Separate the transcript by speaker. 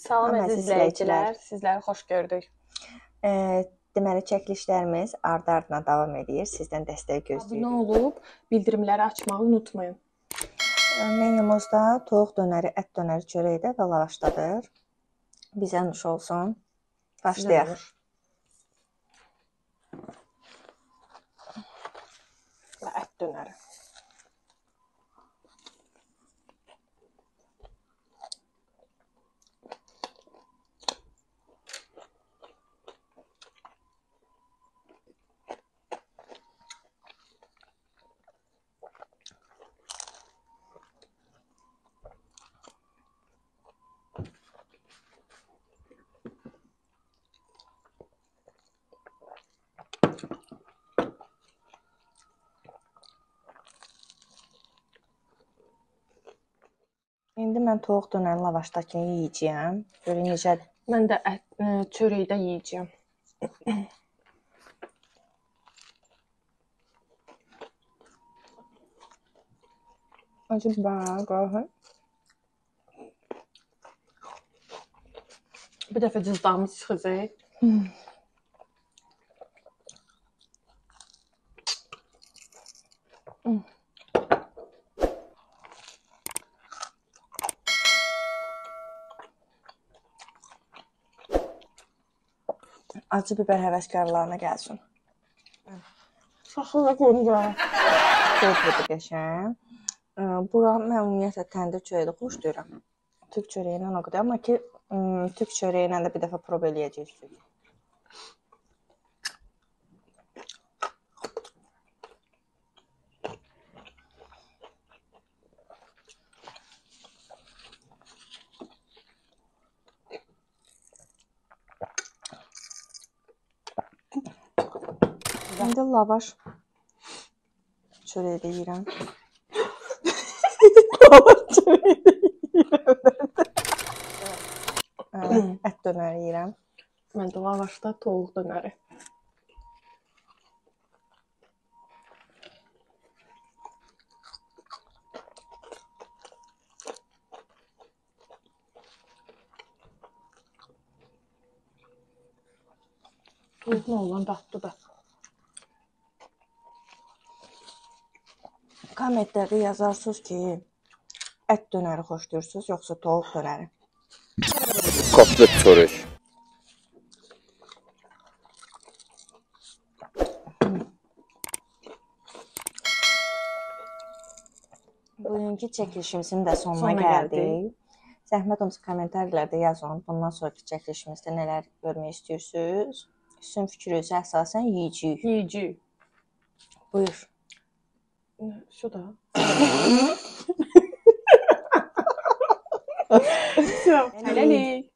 Speaker 1: Salam əziz izləyicilər, sizləri xoş gördük.
Speaker 2: Deməli, çəkilişlərimiz ardı-ardına davam edir. Sizdən dəstək gözləyirik.
Speaker 1: Abunə olub bildirimləri açmağı unutmayın.
Speaker 2: Menyumuzda toyuq dönəri, ət dönəri, çörək də və lavaşdadır. Bizə nuş olsun. Başlayaq.
Speaker 1: Və ət dönəri.
Speaker 2: İndi mən toyuq dönəri lavaşdakını yeyəcəyəm. Görün necədir.
Speaker 1: Mən də ət, çörəkdə yeyəcəyəm.
Speaker 2: Acı bax,
Speaker 1: Bir dəfə cızdamız çıxacaq.
Speaker 2: Acı biber həvəskarlarına gəlsin.
Speaker 1: Saxla qoyun.
Speaker 2: Çox qəşəng. Bura mən ümumiyyətlə təndir çörəyi də xoşlayıram. Türk çörəyi ilə o qədər. Amma ki, türk çörəyi ilə də bir dəfə proba eləyəcəyik. İndi lavaş çörəyi də yeyirəm. Lavaş çörəyi də yeyirəm. Ət dönəri yeyirəm.
Speaker 1: Mən də lavaşda toyuq dönəri. Toyuq nə olan dadlı da.
Speaker 2: Kommentlərdə yazarsınız ki, ət dönəri xoşlayırsınız, yoxsa toyuq dönəri?
Speaker 3: Kotlet çörək.
Speaker 2: Bugünkü çəkilişimizin də sonuna gəldik. Zəhmət olmasa kommentarlarda yazın. Bundan sonraki çəkilişimizdə nələr görmək istəyirsiniz? Sizin fikrinizə əsasən yeyəcəyik.
Speaker 1: Yeyəcəyik.
Speaker 2: Buyur.
Speaker 1: Şu da. Hələlik.